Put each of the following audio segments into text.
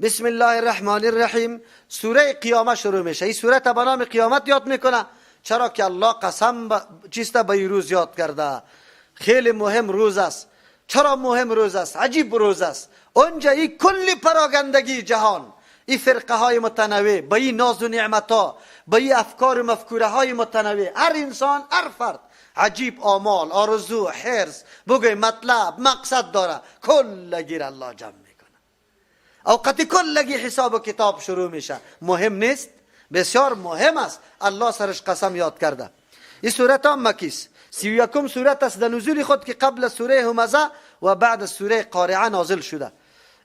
بسم الله الرحمن الرحیم. سوره قیامت شروع میشه. این سوره به نام قیامت یاد میکنه، چرا که الله قسم چیست به این روز یاد کرده. خیلی مهم روز است. چرا مهم روز است؟ عجیب روز است. اونجا این کل پراگندگی جهان، این فرقه های متنوع، به این ناز و نعمت ها، به این افکار و مفکوره های متنوع، هر انسان، هر فرد عجیب آمال، آرزو، حرص، بگوی مطلب، مقصد داره. کلگی الله جمع میکنه. اوقات کلگی حساب و کتاب شروع میشه. مهم نیست؟ بسیار مهم است. الله سرش قسم یاد کرده. این سورت هم مکیست. 31 سورت است در نزول خود که قبل سوره همزه و بعد سوره قارعه نازل شده.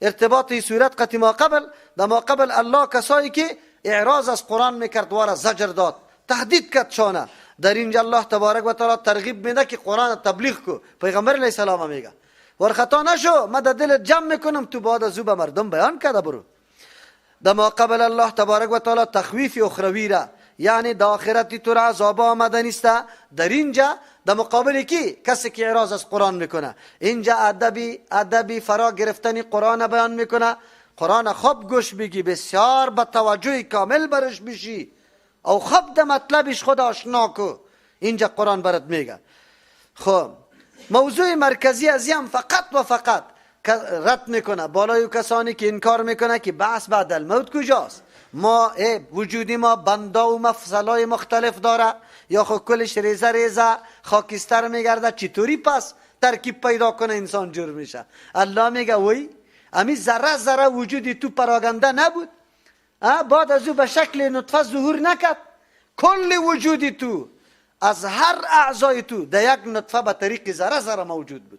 ارتباط این سورت قطی ما قبل، در ما قبل الله کسایی که اعراض از قرآن میکرد وارا زجر داد، تهدید کرد شانه. در اینجا الله تبارک و تعالی ترغیب میده که قرآن تبلیغ کو. پیغمبر علیه السلام میگه ور خطا نشو، ما در دلت جمع میکنم، تو بعد از او به مردم بیان کرده برو. در ما قبل الله تبارک و تعالی تخویف اخروی را، یعنی در آخرت تو را عذاب آمده نیست. در اینجا در مقابل کی؟ کسی که اعراض از قرآن میکنه. اینجا ادبی فرا گرفتن قرآن بیان میکنه. قرآن خوب گوش بگی، بسیار با توجه کامل برش بشی او خوب در مطلبش خود آشنا کو. اینجا قرآن برات میگه. خب موضوع مرکزی از هم فقط و فقط رد میکنه بالای کسانی که انکار میکنه که بعث بعد الموت کجاست. ما وجودی ما بندا و مفصلای مختلف داره، یا خود کلش ریزه ریزه خاکستر میگرده، چطوری پس ترکیب پیدا کنه انسان جور میشه؟ الله میگه وی امی ذره ذره وجودی تو پراگنده نبود، بعد از او به شکل نطفه ظهور نکرد. کل وجودی تو از هر اعضای تو در یک نطفه به طریق ذره ذره موجود بود،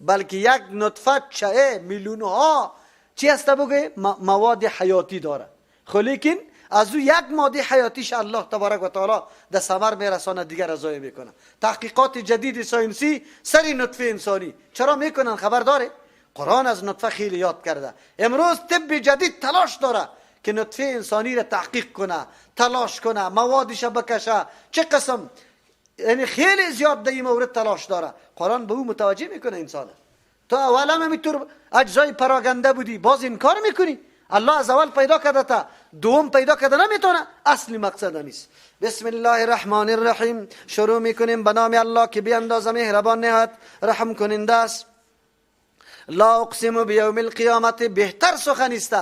بلکه یک نطفه چه میلیون ها چی هست بگه مواد حیاتی داره. خب لیکن از او یک ماده حیاتیش الله تبارک و تعالی در ثمر میرسانه، دیگر ضایع میکنه. تحقیقات جدید ساینسی سر نطفه انسانی چرا میکنن خبر داره؟ قرآن از نطفه خیلی یاد کرده. امروز طب جدید تلاش داره که نطفه انسانی را تحقیق کنه، تلاش کنه، موادش بکشه، چه قسم، یعنی خیلی زیاد در این مورد تلاش داره. قرآن به او متوجه میکنه انسانه. تو اولا همینطور اجزای پراگنده بودی، باز انکار میکنی. الله از اول پیدا کرده تا دوم پیدا کرده نمیتونه. اصلی مقصد نیست. بسم الله الرحمن الرحیم. شروع میکنیم به نام الله که بی اندازه مهربان نهایت رحم کننده است. لا اقسم بیوم القیامت بهتر سخن است.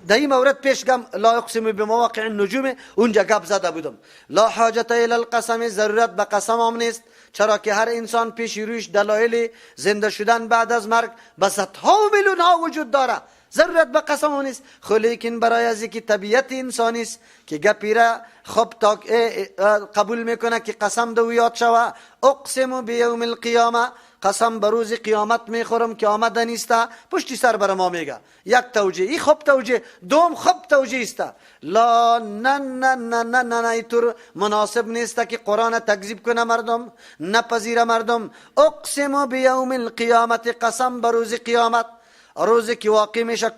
در این مورد پیش گم لا اقسم بمواقع النجوم اونجا گپ زده بودم. لا حاجت الی القسم، ضرورت به قسم هم نیست، چرا که هر انسان پیش رویش دلایل زنده شدن بعد از مرگ به صدها و میلیون ها وجود داره، ضرورت به قسم هم نیست. خو لیکن برای از اینکه طبیعت انسانی است که گپی را خب تا قبول میکنه که قسم دو یاد شوه. اقسم بیوم القیامه، قسم به روز قیامت میخورم که آمده نیست. پشتی سر بر ما میگه یک توجیه، ای خوب توجیه، دوم خوب توجیه است. لا نه نه نه نه نه نه، اینطور مناسب نیست که قرآن تکذیب کنه مردم، نپذیره مردم. اقسم بیوم القیامت، قسم به روز قیامت، روزی که واقع میشه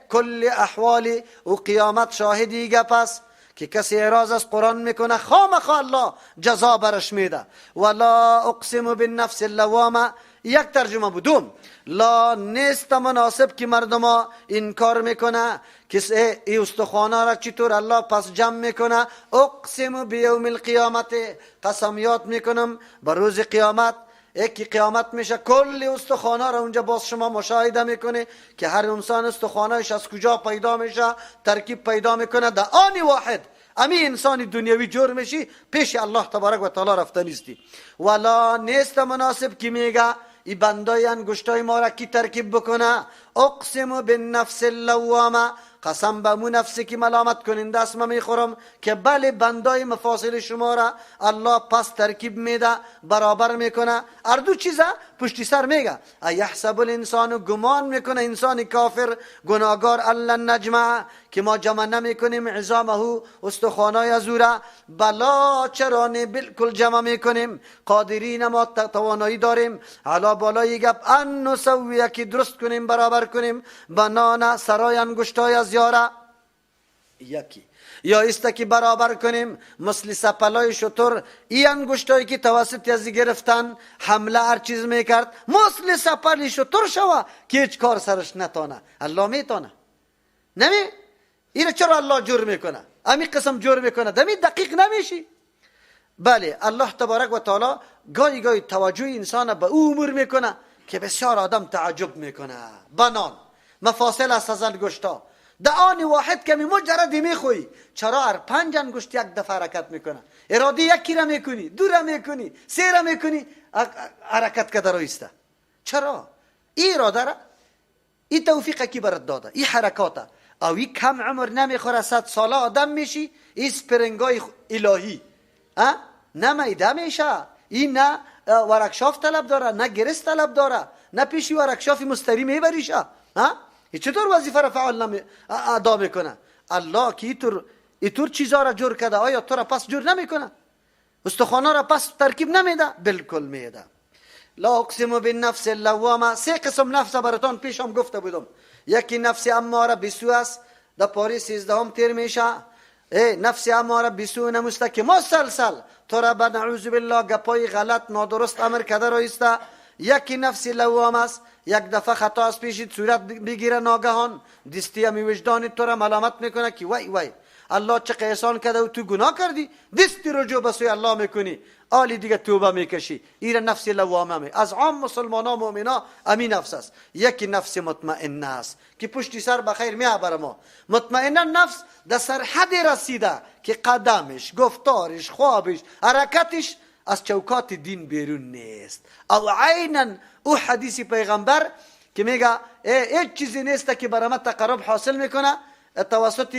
کل احوال و قیامت شاهدی گپ است که کسی اعراض از قرآن میکنه خامخا الله جزا برش میده. ولا اقسم بالنفس اللوامه، یک ترجمه بودم. لا نیست مناسب که مردم ها انکار میکنه که ای استخوانه را چطور الله پس جمع میکنه. اقسم بیوم القیامت، قسم یاد میکنم به روز قیامت، یکی قیامت میشه کل استخوانه را اونجا باز شما مشاهده میکنه که هر انسان استخوانهش از کجا پیدا میشه، ترکیب پیدا میکنه. در آن واحد امی انسان دنیوی جور میشی، پیش الله تبارک و تعالی رفته نیستی. ولا نیست مناسب که میگه ای بندای انگشتای ما را کی ترکیب بکنه. اقسم بالنفس اللوامه، قسم به مو نفسی که ملامت کننده است من میخورم که بله بندای مفاصل شما را الله پس ترکیب میده، برابر میکنه. هر دو چیزا پشتی سر میگه. ایحسب الانسان، گمان میکنه انسان کافر گناهگار، الله نجمع، که ما جمع نمیکنیم عظامه استخوانای از او را. بلا چرا نه، بالکل جمع میکنیم، قادرین ما توانایی داریم علا بالای گپ ان نسویه که درست کنیم، برابر کنیم بنانه سرای انگشتای از یاره. یکی یا است که برابر کنیم مثل سپلای شتر، ای انگشتایی که توسط از گرفتن حمله هر چیز میکرد مثل سپلای شتر شوه که هیچ کار سرش نتانه. الله میتانه نمی؟ اینو چرا الله جور میکنه؟ امی قسم جور میکنه دمی دقیق نمیشی. بله الله تبارک و تعالی گاهی گاهی توجه انسان به او امور میکنه که بسیار آدم تعجب میکنه. بنان مفاصل است از انگشتا در آن واحد کمی مجردی میخوی، چرا هر 5 انگشت یک دفعه حرکت میکنه؟ اراده یکی را میکنی، دو را میکنی، سه را میکنی، حرکت که در ایسته. چرا؟ ای اراده را، ای توفیق کی برات داده، ای حرکات او ای کم عمر نمیخوره، 100 ساله آدم میشی، ای سپرنگای الهی نه میده میشه، این نه ورکشاف طلب داره، نه گرس طلب داره، نه پیشی ورکشاف مستری میبریشه. چطور وظیفه را فعال ادا میکنه؟ الله که ایطور چیزا را جور کرده، آیا تو را پس جور نمیکنه؟ استخوانا را پس ترکیب نمیده؟ بالکل میده. لا اقسم بالنفس اللوامه. سه قسم نفس براتان پیشم گفته بودم. یکی نفس اماره بسو است، در پاره 13 تیر میشه. نفس اماره بسو نموسته که مسلسل تو را به نعوذ بالله گپای غلط نادرست امر کرده را ایسته. یکی نفس لوام است، یک دفعه خطا از پیشت صورت بگیره ناگهان دستی همی وجدان تو را ملامت میکنه که وای وای الله چه احسان کرده و تو گناه کردی، دستی رجوع به سوی الله میکنی، آلی دیگه توبه میکشی. ایره نفس لوامه می از عام مسلمان ها مؤمنا امی نفس است. یکی نفس مطمئنه است که پشتی سر بخیر میبره ما. مطمئنه نفس در سرحد رسیده که قدمش، گفتارش، خوابش، حرکتش از چوکات دین بیرون نیست. او عینا او حدیث پیغمبر که میگه هیچ چیزی نیست که برای ما تقرب حاصل میکنه توسط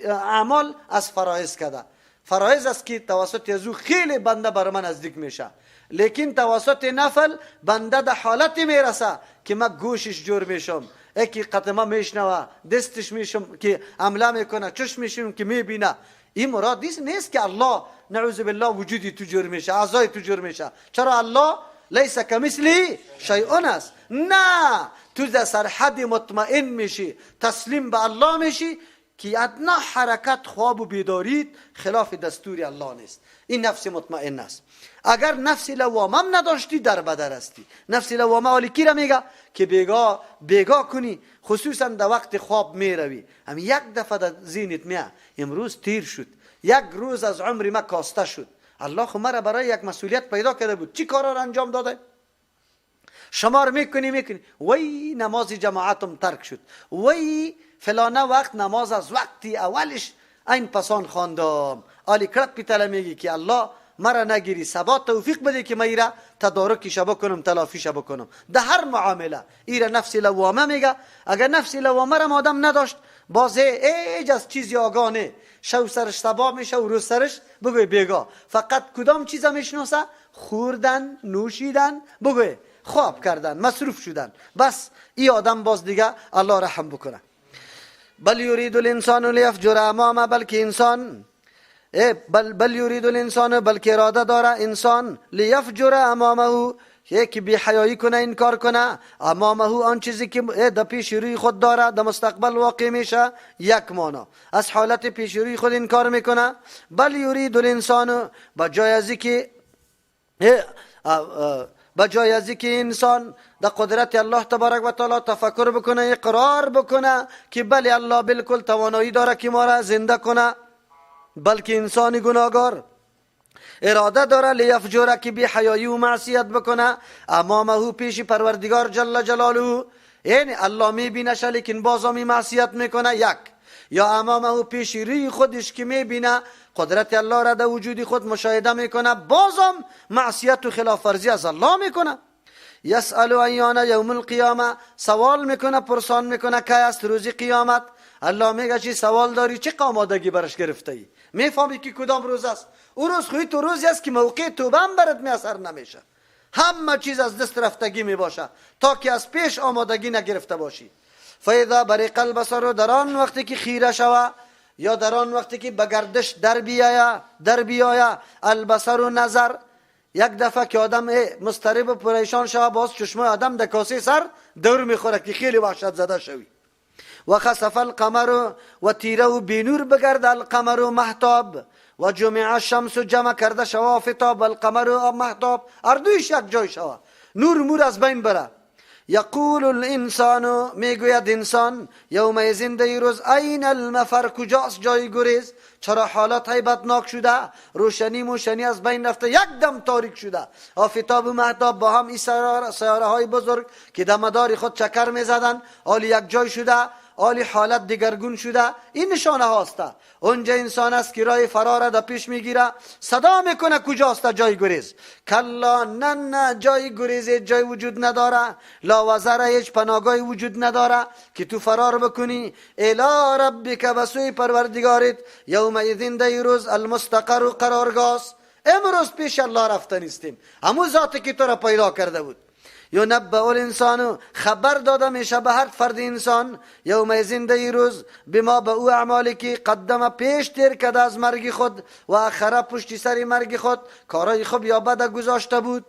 اعمال از فرایض کرده. فرایض است که توسط از او خیلی بنده بر من نزدیک میشه، لیکن توسط نفل بنده در حالت میرسه که ما گوشش جور میشم، یکی قطمه میشنوه، دستش میشم که عمله میکنه، چشم میشم که میبینه. این مراد نیست که الله نعوذ بالله وجودی تو جور میشه، اعضای تو جور میشه. چرا الله لیس کمثله شیء است؟ نه، تو در سرحد مطمئن میشی، تسلیم به الله میشی که ادنا حرکت خواب و بیداریت خلاف دستور الله نیست. این نفس مطمئن است. اگر نفس لوامه نداشتی در بدر هستی. نفس لوامه حالی کی را میگه که بیگا کنی، خصوصا در وقت خواب میروی، هم یک دفعه در ذهنت میاد امروز تیر شد، یک روز از عمر ما کاسته شد، الله خو مرا برای یک مسئولیت پیدا کرده بود، چی کارا را انجام داده؟ شمار میکنی وی نماز جماعتم ترک شد، وی فلانه وقت نماز از وقتی اولش این پسان خواندم. آلی کرد پیتله میگی که الله مرا نگیری، سبا توفیق بده که من ایره تدارکش بکنم، تلافیش بکنم. ده هر معامله ایره نفس لوامه میگه. اگر نفس لوامه را آدم نداشت، باز هیچ از چیزی آگاه نه، شو سرش سبا میشه و روز سرش بگوی بیگا. فقط کدام چیزا میشناسه؟ خوردن، نوشیدن، بگوی خواب کردن، مصروف شدن. بس ای آدم باز دیگه الله رحم بکنه. بل یرید الانسان لیفجر امامه، بلکه انسان بل یرید الانسان، بلکه اراده داره انسان لیفجر امامه، یکی بی حیایی کنه، انکار کنه، امامه آن چیزی که در پیش روی خود داره در مستقبل واقع میشه. یک مانا از حالت پیش روی خود انکار میکنه. بل یرید الانسان، بجای از که انسان در قدرت الله تبارک و تعالی تفکر بکنه، اقرار بکنه که بله الله بالکل توانایی داره که ما را زنده کنه، بلکه انسان گناهگار اراده داره لیفجره که بی حیایی و معصیت بکنه، امامه پیش پروردگار جل جلاله، یعنی الله میبینه لیکن بازم معصیت میکنه. یک یا امامه پیش روی خودش که میبینه قدرت الله را در وجود خود مشاهده میکنه، بازم معصیت و خلاف ورزی از الله میکنه. یسأل ایان یوم القیامه، سوال میکنه، پرسان میکنه که است روز قیامت. الله میگه چی سوال داری، چه آمادگی برش گرفته ای؟ میفهمی که کدام روز است؟ او روز خوی تو روزی است که موقع توبه هم برات میسر نمیشه، همه چیز از دست رفتگی میباشه تا که از پیش آمادگی نگرفته باشی. فاذا برق البصر، در آن وقتی که خیره شوه یا در آن وقتی که به گردش در بیایه البصر و نظر، یک دفعه که آدم مضطرب و پریشان شوه، باز چشمای آدم در کاسه سر دور میخوره که خیلی وحشت زده شوی. و خسف القمر و تیره و بینور بگرد القمر و مهتاب و جمع الشمس جمع کرده شوا آفتاب القمر و مهتاب اردویش یک جای شوا، نور مور از بین بره. یقول الانسان میگوید انسان یومئذ در روز این المفر کجاست جای گریز؟ چرا حالات هیبتناک شده، روشنی موشنی از بین رفته، یک دم تاریک شده. آفتاب و مهتاب با هم این سیاره های بزرگ که در مدار خود چکر میزدن حالی یک جای شده، حالی حالت دیگرگون شده. این نشانه هاست. اونجا انسان است که راه فرار در پیش میگیره، صدا میکنه کجاست جای گریز؟ کلا نه نه، جای گریز جای وجود نداره، لا وزره هیچ پناهگاهی وجود نداره که تو فرار بکنی. الی ربک به سوی پروردگارت یومئذ در روز المستقر و قرارگاه. امروز پیش الله رفته نیستیم، همون ذاتی که تو را پیدا کرده بود. ینبأ الانسان خبر داده میشه به هر فرد انسان یومئذ در روز بما به او اعمالی که قدم پیش تیر کرده از مرگ خود و اخره پشت سر مرگ خود، کارای خوب یا بد گذاشته بود.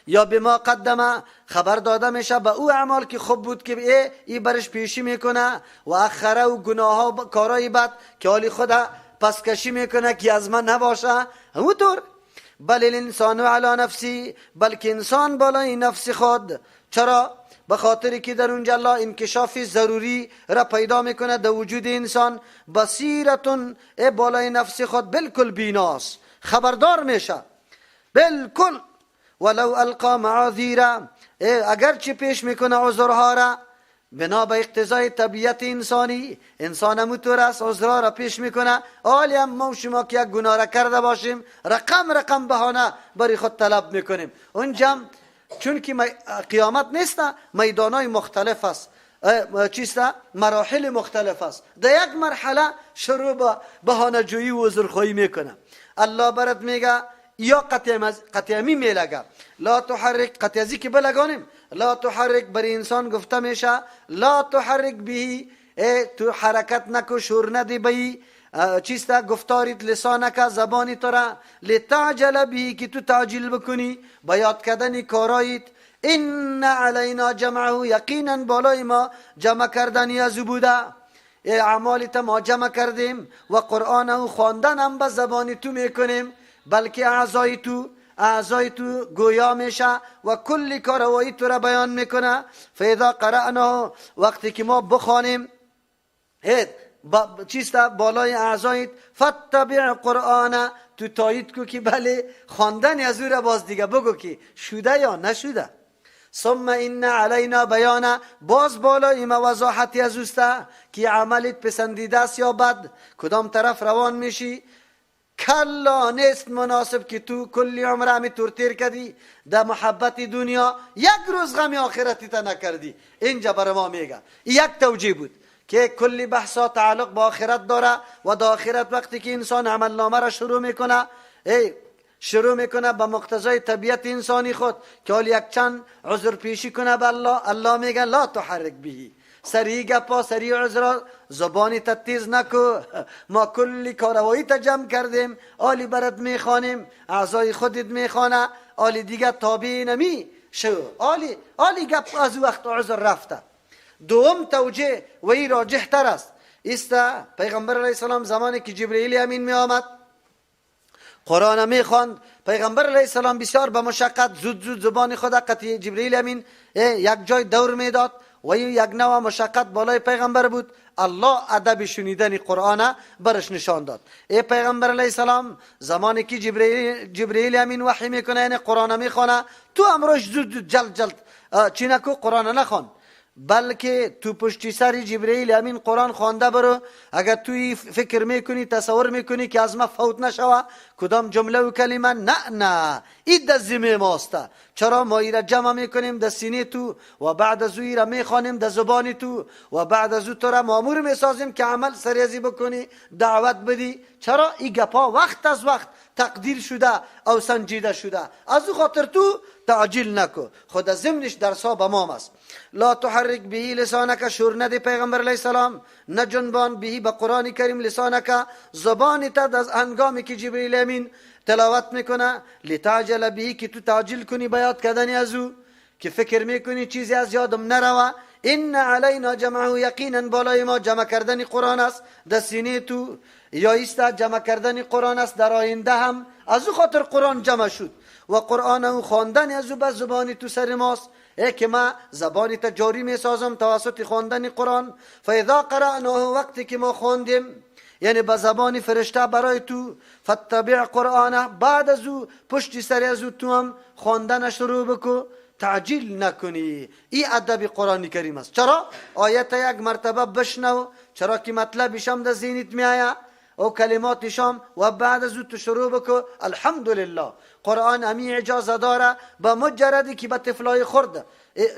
یا بما قدم خبر داده میشه به او اعمال که خوب بود که ای برش پیشی میکنه و اخره و گناه ها کارای بد که حالی خود پس کشی میکنه که از من نباشه. همونطور بل الانسان علی نفسی، بلکه انسان بالای نفس خود. چرا؟ به خاطر که در اونجا الله انکشاف ضروری را پیدا میکنه در وجود انسان. بصیرتون بالای نفس خود بالکل بیناست، خبردار میشه بالکل. ولو القا معاذیره، اگرچه پیش میکنه عذرها را، بنا به اقتضای طبیعت انسانی، انسان همونطور است، عذرها را پیش میکنه. حالی هم ما شما که یک گناه را کرده باشیم رقم رقم بهانه برای خود طلب میکنیم. اونجا چون که قیامت نیست، میدانای مختلف است، چیست، مراحل مختلف است. در یک مرحله شروع به بهانه جویی و عذرخواهی میکنه. الله برات میگه یا قطعی میلگه لا تحرک، قطعی که بلگانیم لا تحرک، برای انسان گفته میشه لا تحرک بهی، تو حرکت نکو، شور ندی بهی، چیست گفتاریت لسانک زبانی تو را، لتعجل بهی که تو تعجیل بکنی با یاد کردن کارایت. ان علینا جمعه، یقینا بالای ما جمع کردنی از او بوده، اعمال تا ما جمع کردیم و قرآن و خواندن هم به زبان تو میکنیم، بلکه اعضای تو گویا میشه و کلی کاروایی تو را بیان میکنه. فاذا قرأناه، وقتی که ما بخوانیم چیست بالای اعضایت، فتبع قرآن، تو تایید کو که بله خواندن از او را باز دیگه بگو که شده یا نشده. ثم ان علینا بیانه، باز بالای ما وضاحتی از اوسته که عملت پسندیده است یا بد، کدام طرف روان میشی. کلا نیست مناسب که تو کلی عمر همی تور تیر کردی در محبت دنیا، یک روز غم آخرتی تا نکردی. اینجا برای ما میگه یک توجیه بود که کلی بحثا تعلق با آخرت داره و در آخرت وقتی که انسان عمل نامه را شروع میکنه، شروع میکنه به مقتضای طبیعت انسانی خود که حال یک چند عذر پیشی کنه به الله، الله میگه لا تحرک بهی، سریع گپا سریع عذر زبانی تا تیز نکو، ما کلی کاروایی تا جمع کردیم، آلی برات میخوانیم، اعضای خودت میخوانه، آلی دیگه تابع نمی شو، آلی گپ از وقت عذر رفته. دوم توجیه و ای راجح تر است، است پیغمبر علیه السلام زمانی که جبرئیل امین می آمد قرآن می خواند، پیغمبر علیه السلام بسیار به مشقت زود زود زبان خود قطعی جبرئیل امین یک جای دور میداد و یک نوع مشقت بالای پیغمبر بود. الله ادب شنیدن قرآن برش نشان داد. ای پیغمبر علیه السلام زمانی که جبرئیل امین وحی میکنه، یعنی قرآن میخوانه، تو امروز زود زود جلد جلد چی نکو قرآن نخوان، بلکه تو پشتی سر جبرئیل امین قرآن خوانده برو. اگر توی فکر میکنی تصور میکنی که از ما فوت نشوه کدام جمله و کلمه، نه نه، این در ذمه ماست. چرا ما ای را جمع میکنیم در سینه تو و بعد از او ای را میخوانیم در زبان تو و بعد از او تو را مامور میسازیم که عمل سریزی بکنی، دعوت بدی. چرا این گپا وقت از وقت تقدیر شده او سنجیده شده، از او خاطر تو تعجیل نکو، خود از ضمنش درسا به ما است. لا تحرک بهی لسانک، شور ندی پیغمبر علیه السلام، نه جنبان بهی به قرآن کریم لسانک، زبان تا از هنگامی که جبرئیل امین تلاوت میکنه، لتعجل بهی که تو تعجیل کنی به یاد کردن از او، که فکر میکنی چیزی از یادم نروه، ان علینا جمعه، یقینا بالای ما جمع کردن قرآن است در سینه تو، یا ایست جمع کردن قرآن است در آینده هم. از او خاطر قرآن جمع شد و قرآن او خواندن از او به زبان تو سر ماست، ای که ما زبانی تا جاری می سازم توسط خواندن قرآن. فاذا قرأناه، وقتی که ما خواندیم یعنی به زبان فرشته برای تو، فتبع قرآنه، بعد از او پشت سر از او تو هم خواندن شروع بکو، تعجیل نکنی. این ادب قرآن کریم است. چرا؟ آیت یک مرتبه بشنو، چرا که مطلبش هم در ذهنت می آید او کلماتش هم، و بعد از او تو شروع بکو. الحمدلله قرآن امی اجازه داره به مجردی که به طفلای خورد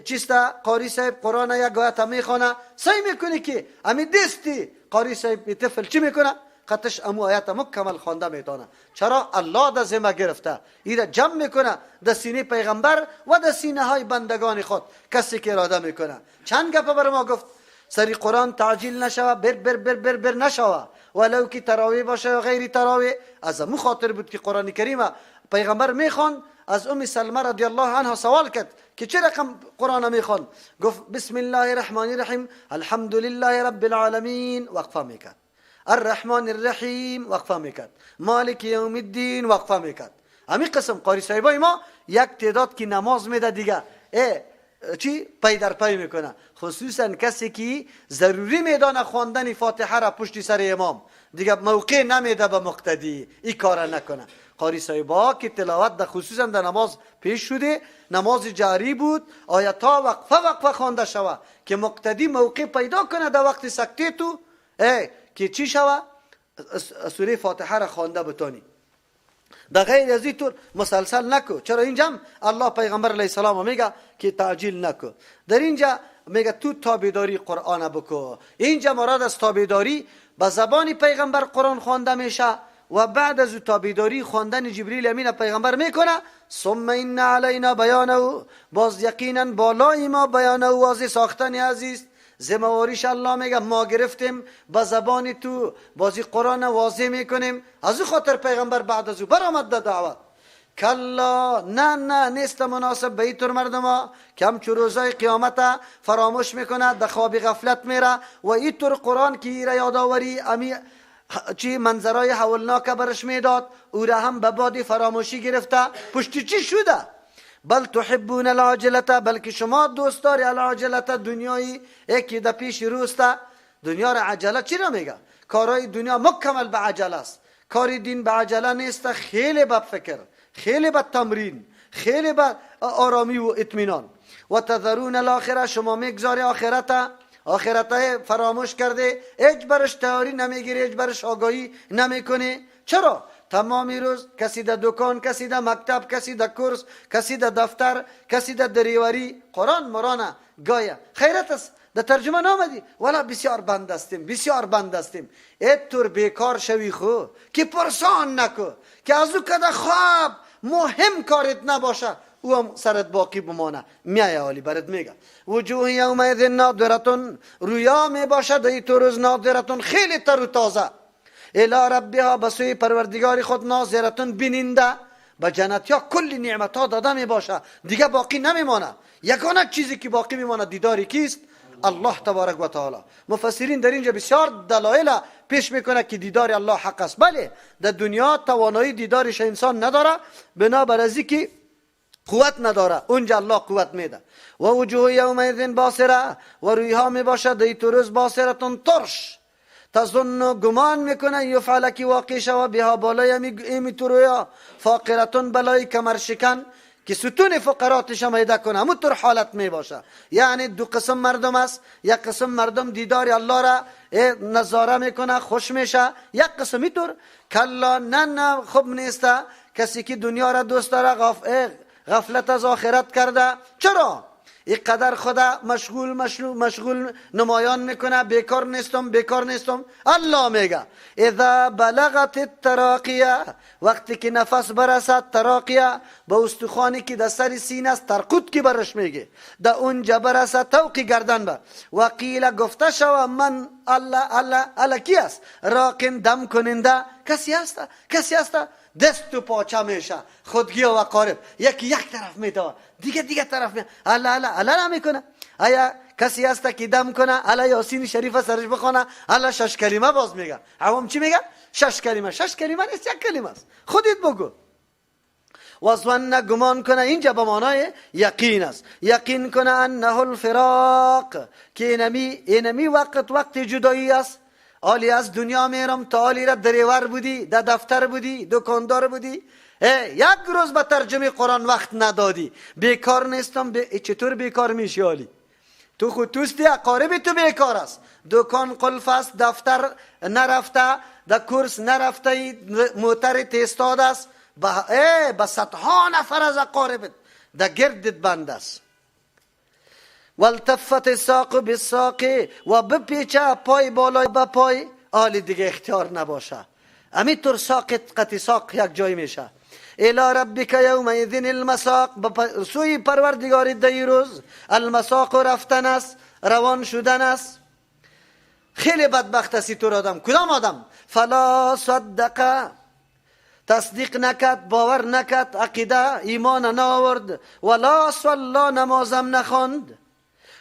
چیست قاری صاحب قرآن یک آیت میخوانه، سعی میکنی که امی دستی قاری صاحب طفل چی میکنه؟ قطش امو آیت مکمل خوانده میتونه. چرا؟ الله در ذمه گرفته، ایره جمع میکنه در سینه پیغمبر و در سینه های بندگان خود کسی که اراده میکنه. چند گپ بر ما گفت سری قرآن تعجیل نشوه، بر بر بر بر بر نشوه، ولو که تراوی باشه یا غیر تراوی. از امو خاطر بود که قرآن کریم پیغمبر میخوان. از ام سلمه رضی الله عنها سوال کرد که چه رقم قرآن میخوان؟ گفت بسم الله الرحمن الرحیم الحمد لله رب العالمین، وقفه میکرد. الرحمن الرحیم وقفه میکرد. مالک یوم الدین وقفه میکرد. همین قسم قاری صاحبای ما یک تعداد که نماز میده دیگه چی پی در پی میکنه، خصوصا کسی که ضروری میدانه خواندن فاتحه را پشت سر امام، دیگه موقع نمیده به مقتدی، این کار نکنه. قاری صاحبا که تلاوت در خصوصا در نماز پیش شده، نماز جاری بود، آیت ها وقفه وقفه خوانده شوه که مقتدی موقع پیدا کنه در وقت سکته تو که چی شوه سوره فاتحه را خوانده بتانی. در غیر از این طور مسلسل نکو. چرا اینجا هم الله پیغمبر علیه السلام میگه که تعجیل نکو. در اینجا میگه تو تابعداری قرآن بکو. اینجا مراد از تابعداری به زبان پیغمبر قرآن خوانده میشه و بعد از تابعداری خواندن جبریل امین پیغمبر میکنه. ثم ان علینا بیانه، باز یقینا بالای ما بیانه واضح ساختن عزیز ذمه‌واریش الله میگه ما گرفتیم به زبان تو، بازی قرآن واضح میکنیم. از او خاطر پیغمبر بعد از او برآمد در دعوت. کلا، نه نه نیست مناسب به اینطور مردم که همچو روزای قیامت فراموش میکنه، در خواب غفلت میره و اینطور قرآن که ایره یادآوری امی چی منظرای هولناک برش میداد، او را هم به باد فراموشی گرفته. پشتی چی شده؟ بل تحبون العاجلة، بلکه شما دوست داری العاجلة دنیایی یکی در پیش روسته. دنیا را عجله چی را میگه؟ کارهای دنیا مکمل به عجله است، کار دین به عجله نیست. خیلی به فکر، خیلی به تمرین، خیلی به آرامی و اطمینان. و تذرون الاخره، شما میگذاری آخرت، آخرت فراموش کرده، هیچ برش تیاری نمیگیری، هیچ برش آگاهی نمیکنی. چرا؟ تمامی روز کسی در دکان، کسی در مکتب، کسی در کورس، کسی در دفتر، کسی در دریوری. قرآن مرانه گایه خیرت است در ترجمه نامدی ولی بسیار بند هستیم، بسیار بند هستیم. اینطور بیکار شوی خو که پرسان نکو که از او کده خواب مهم کارت نباشه، او هم سرت باقی بمانه. میایه حالی برات میگه وجوه یومئذ ناضرة، رویا میباشه در این روز ناضرة، خیلی تر و تازه، الی ربها، به سوی پروردگار خود، ناظرتون بیننده. به جنت ها کل نعمت ها داده می باشه، دیگه باقی نمیمانه. یگانه چیزی که باقی میمانه دیداری کیست؟ الله تبارک و تعالی. مفسرین در اینجا بسیار دلایل پیش میکنه که دیدار الله حق است. بله در دنیا توانایی دیدارش انسان نداره، بنابر از اینکه قوت نداره، اونجا الله قوت میده. و وجوه یومئذ باسره، و رویها می باشه در روز باسرتون ترش، تظن گمان میکنه یفعل که واقع شوه بها بالای امی تو فاقرتون، بلای کمرشکن که ستون فقراتش میده کنه، همون طور حالت می باشه. یعنی دو قسم مردم است، یک قسم مردم دیدار الله را نظاره میکنه خوش میشه، یک قسم اینطور کلا نه نه خوب نیست. کسی که دنیا را دوست داره غفلت از آخرت کرده. چرا؟ اینقدر خدا مشغول مشغول مشغول نمایان میکنه، بیکار نیستم بیکار نیستم. الله میگه اذا بلغت التراقیه، وقتی که نفس برسد تراقیه به استخوانی که در سر سینه است، ترقود که برش میگه، در اونجا برسد توقی گردن بر. وقیل گفته شوه من الله الله الله کی است؟ راقن دم کننده کسی هست؟ کسی هست؟ دست و پاچه میشه خودگی و قارب، یکی یک طرف میدوه دیگه دیگه طرف می الله الله الله نمیکنه. آیا کسی هست که دم کنه الا یاسین شریف سرش بخونه، الا شش کلمه باز میگه. عوام چی میگه؟ شش کلمه. شش کلمه نیست، یک کلمه است. خودت بگو. و ظن گمان کنه، اینجا به معنای یقین است، یقین کنه انه الفراق، که اینمی وقت وقت جدایی است. آلی از دنیا میرم تا آلی را دریور بودی، در دفتر بودی، دکاندار بودی، یک روز به ترجمه قرآن وقت ندادی. بیکار نیستم. چطور بیکار میشی آلی؟ تو خود توستی، اقارب تو بیکار است، دکان قلف است، دفتر نرفته، در کورس نرفته، موتر تستاد است، به صدها نفر از اقاربت در گردت بند است. والتفت الساق بالساق، و بپیچه پای بالای به پای، آلی دیگه اختیار نباشه، امی طور ساقت قطی ساق یک جای میشه. الی ربک یومئذ المساق، سوی پروردگار دی روز المساق رفتن است، روان شدن است. خیلی بدبخت است تو آدم. کدام آدم؟ فلا صدق، تصدیق نکرد، باور نکرد، عقیده ایمان نآورد، ولا صلا، نمازم نخواند،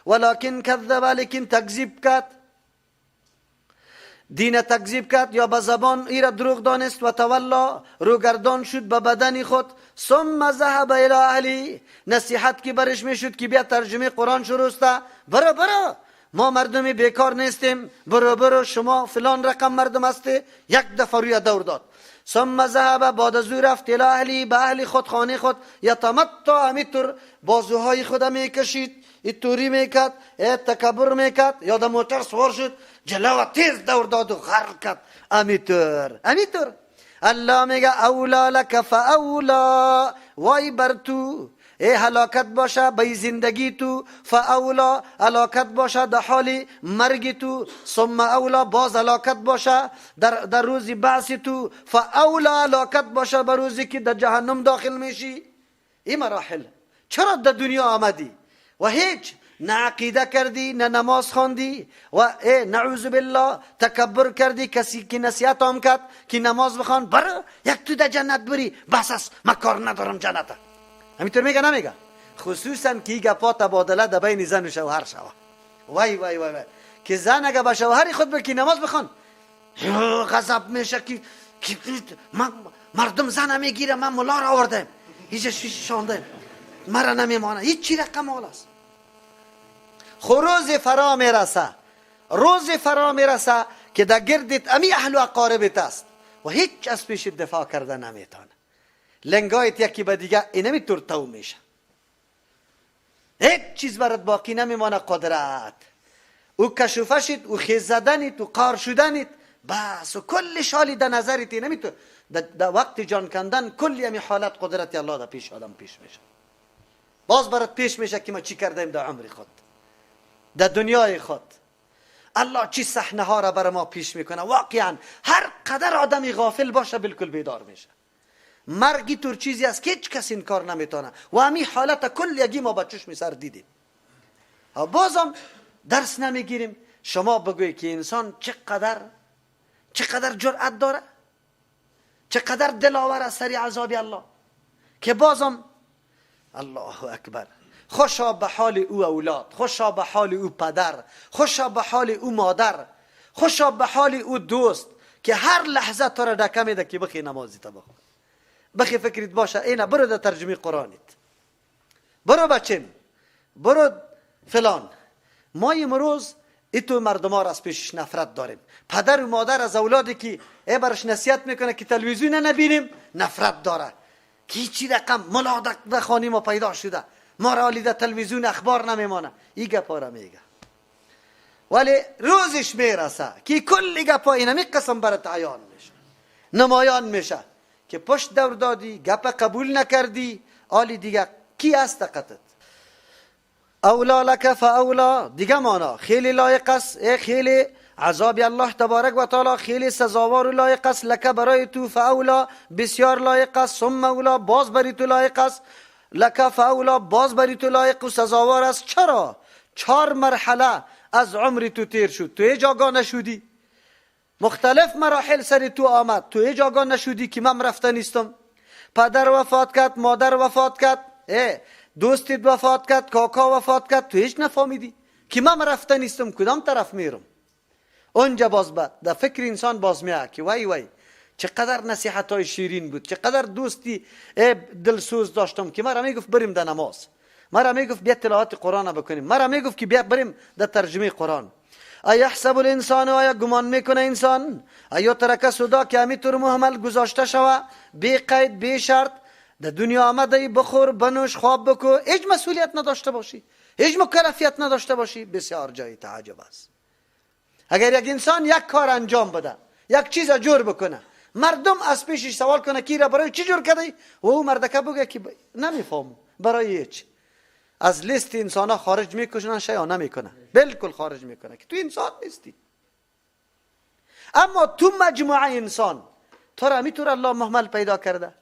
ولکن کذب، لیکن تکذیب کرد، دین تکذیب کرد یا به زبان ای را دروغ دانست، و تولا، روگردان شد به بدن خود. ثم ذهب الی اهلی، نصیحت که برش میشد که بیا ترجمه قرآن شروع است، برو برو ما مردمی بیکار نیستیم، برو برو شما فلان رقم مردم هستی. یک دفعه روی دور داد. ثم ذهب، بعد از او رفت، الی اهلی، به اهل خود، خانه خود، یتمتع، همینطور بازوهای خود میکشید، اینطوری میکرد، تکبر میکرد، یا در موتر سوار شد، جلو تیز دور داد و غرق کرد. امیطور امیطور الله میگه اولا لک فاولا، وای بر تو، ای هلاکت باشه به زندگی تو، فاولا هلاکت باشه در حال مرگ تو، ثم اولا باز هلاکت باشه در روز بعث تو، فاولا هلاکت باشه به روزی که در جهنم داخل میشی. این مراحل چرا در دنیا آمدی و هیچ نه عقیده کردی، نه نماز خواندی، و نعوذ بالله تکبر کردی، کسی که نصیحت هم کرد که نماز بخوان، برو یک تو در جنت بری، بس است من کار ندارم جنت. همینطور میگه نمیگه؟ خصوصا که گپا تبادله در بین زن و شوهر شوه. وای وای وای وای که زن اگه به شوهر خود بگه که نماز بخوان، غضب میشه که مردم زن میگیره، من ملا را آوردم هیچ شانده مرا نمیمانه، هیچ چی رقم حال است. خو روز فرا میرسه، روز فرا میرسه که در گردت امی اهل و اقاربت است و هیچ از پیش دفاع کرده نمیتونه. لنگایت یکی به دیگه اینمی طور تو میشه، هیچ چیز برات باقی نمیمانه. قدرت او کشوفه شد، او خیز زدنیت، او قار شدنیت، بس و کل شالی در نظرت اینمی طور در وقت جان کندن کلی امی حالت قدرت الله در پیش آدم پیش میشه، باز برات پیش میشه که ما چی کردیم در عمر خود، در دنیای خود. الله چی صحنه ها را بر ما پیش میکنه. واقعا هر قدر آدمی غافل باشه بالکل بیدار میشه. مرگی طور چیزی است که هیچ کس این کار نمیتونه و همی حالت کل یکی ما با چشم سر دیدیم. بازم درس نمیگیریم. شما بگوی که انسان چقدر جرأت داره، چقدر دلاور است سری عذاب الله، که بازم الله اکبر. خوشا به حال او اولاد، خوشا به حال او پدر، خوشا به حال او مادر، خوشا به حال او دوست که هر لحظه تو را دکه میده که بخی نمازی تا بخون، بخی فکرت باشه اینا، برو در ترجمه قرآنیت، برو بچم، برو فلان. ما امروز ایتو مردم ها را از پیشش نفرت داریم. پدر و مادر از اولادی که ای برش نصیحت میکنه که تلویزیون نبینیم نفرت داره، که هیچی رقم ملا در خانه ما پیدا شده، ما را در تلویزیون اخبار نمیمانه. این گپا را میگه، ولی روزش میرسه که کل گپا اینمی قسم برات عیان میشه، نمایان میشه که پشت دور دادی، گپ قبول نکردی، آلی دیگه کی است قطت؟ اولا لک فاولا، دیگه مانا خیلی لایق است، خیلی عذاب الله تبارک و تعالی خیلی سزاوار و لایق است، لک برای تو، فاولا بسیار لایق است، ثم اولا باز برای تو لایق است، لک فاولا باز برای تو لایق و سزاوار است. چرا؟ 4 مرحله از عمر تو تیر شد، تو هیچ آگاه نشدی، مختلف مراحل سر تو آمد، تو هیچ آگاه نشدی که من رفته نیستم. پدر وفات کرد، مادر وفات کرد، دوستت وفات کرد، کاکا وفات کرد، تو هیچ نفهمیدی که من رفته نیستم کدام طرف میرم؟ اونجا باز در فکر انسان باز میاد که وای وای چقدر نصیحت های شیرین بود، چقدر دوستی دلسوز داشتم که مرا میگفت بریم در نماز، مرا میگفت بیا تلاوت قرآن بکنیم، مرا میگفت که بیا بریم در ترجمه قرآن. ایحسب الانسان، آیا گمان میکنه انسان ایترک سدا که همیطور مهمل گذاشته شوه، بی قید بی شرط در دنیا آمده، بخور بنوش خواب بکو، هیچ مسئولیت نداشته باشی، هیچ مکلفیت نداشته باشی؟ بسیار جای تعجب است. اگر یک انسان یک کار انجام بده، یک چیز جور بکنه، مردم از پیشش سوال کنه کی را برای چی جور کردی، و او مردکه بگه که نمیفهمم برای هیچ، از لیست انسان ها خارج میکنن یا نمیکنه؟ بالکل خارج میکنه که تو انسان نیستی. اما تو مجموعه انسان تو را میتونه الله مهمل پیدا کرده.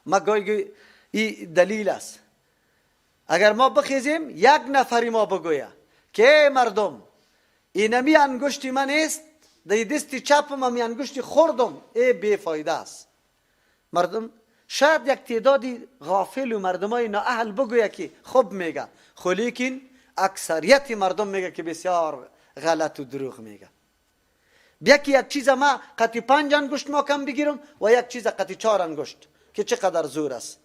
ما گویی این دلیل است. اگر ما بخیزیم یک نفری ما بگویه که مردم اینمی انگشتی من است، در دست چپ من انگشتی خوردم، ای بیفایده است. مردم شاید یک تعدادی غافل و مردمای نااهل بگویه که خوب میگه، خو لیکن اکثریت مردم میگه که بسیار غلط و دروغ میگه. بیا که یک چیز ما قطی 5 انگشت ما کم بگیرم و یک چیز قطی 4 انگشت که چقدر زور است،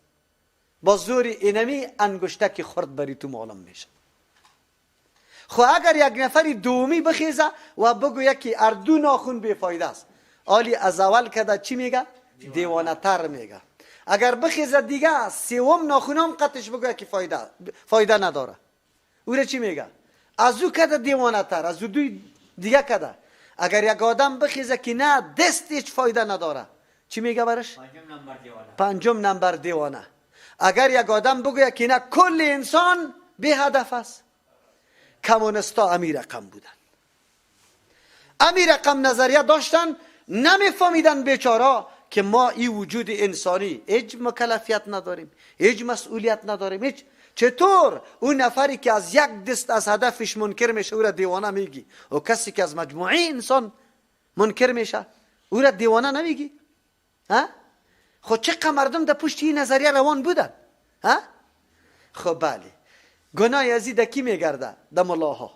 با زور اینمی انگشته که خورد بری تو معلوم میشه. خو اگر یک نفری دومی بخیزه و بگویه که اردو ناخون بیفایده است، آلی از اول کده چی میگه؟ دیوانه تر میگه. اگر بخیزه دیگه سوم ناخونم قطش بگویه که فایده نداره، او را چی میگه؟ از او کده دیوانه تر، از او دوی دیگه کده. اگر یک آدم بخیزه که نه دست هیچ فایده نداره، چی میگه برش؟ 5 نمبر دیوانه. اگر یک آدم بگویه که نه کل انسان بی هدف است، کمونستا امی رقم بودن، امی رقم نظریه داشتن، نمیفهمیدن بیچارا که ما این وجود انسانی هیچ مکلفیت نداریم، هیچ مسئولیت نداریم، هیچ. چطور اون نفری که از یک دست از هدفش منکر میشه او را دیوانه میگی، و کسی که از مجموعه انسان منکر میشه او را دیوانه نمیگی؟ ها؟ خب چقدر مردم در پشت این نظریه روان بودن؟ ها؟ خب بله، گناه ازی ده کی میگرده؟ ده ملاها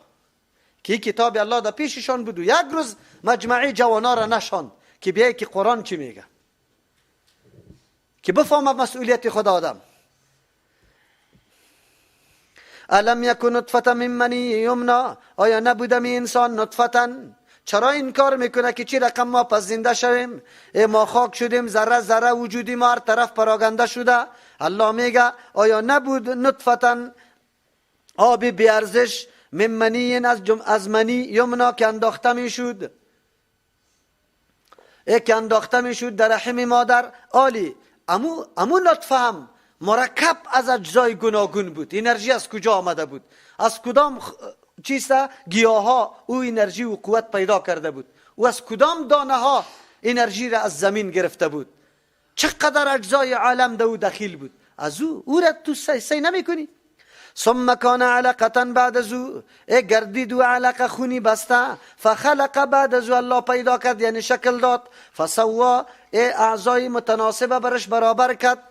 که کتاب الله ده پیششان بود و یک روز مجمعی جوانا را نشاند که بیای که قرآن چی میگه، که بفهمه مسئولیت خود آدم. الم یکن نطفه من منی یمنا، آیا نبودم انسان نطفه؟ چرا این کار میکنه که چی رقم ما پس زنده شویم؟ ما خاک شدیم، ذره ذره وجودی ما هر طرف پراگنده شده. الله میگه آیا نبود نطفه آب بیارزش من منی از منی یمنا که انداخته میشد، که انداخته میشد در رحم مادر. آلی امو نطفه هم مرکب از اجزای گوناگون بود. انرژی از کجا آمده بود؟ از کدام چیسته گیاها او انرژی و قوت پیدا کرده بود؟ او از کدام دانه ها انرژی را از زمین گرفته بود؟ چقدر اجزای عالم در او دخیل بود؟ از او را تو سی نمی کنی. ثم کان علقه بعد از او، گردید و علقه خونی بسته، فخلق بعد از او، الله پیدا کرد یعنی شکل داد، فسوا، اعضای متناسبه برش برابر کرد.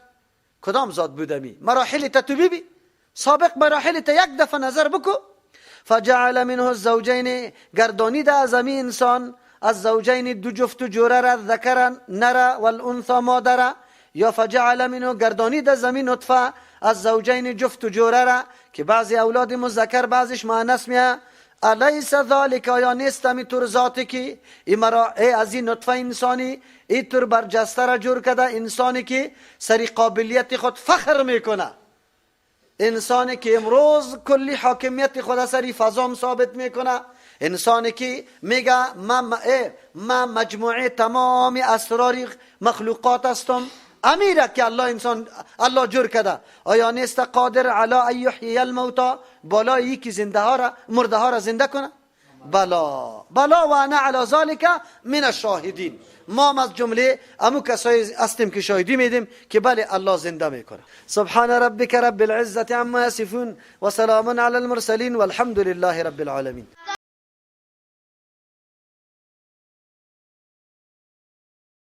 کدام ذات بودمی؟ مراحل تا تو ببی، سابق مراحل تا یک دفعه نظر بکو. فجعل منه الزوجین، گردانید از امی انسان از زوجین دو جفت و جوره را، ذکر نره والانثى مادره، یا فجعل منه گردانید از امی نطفه از زوجین جفت و جوره را که بعضی اولاد مذکر بعضیش مؤنث میه. الیس ذلک، یا نیست امی طور ذاتی که از این نطفه انسانی ای طور برجسته را جور کرده، انسانی که سری قابلیت خود فخر میکنه، انسانی که امروز کلی حاکمیت خود سری فضا ثابت میکنه، انسانی که میگه ما مجموعه تمام اسرار مخلوقات هستم، امیره که الله انسان الله جور کرده. آیا نیست قادر علی ان یحیی الموتی، بالای یکی زنده ها را مرده ها را زنده کنه؟ بلا بلا و انا علی ذلک من الشاهدین. ما از جمله امو کسایی هستیم که شاهدی میدیم که بله الله زنده میکنه. سبحان ربک رب العزة عما یصفون و سلام علی المرسلین والحمد لله رب العالمین.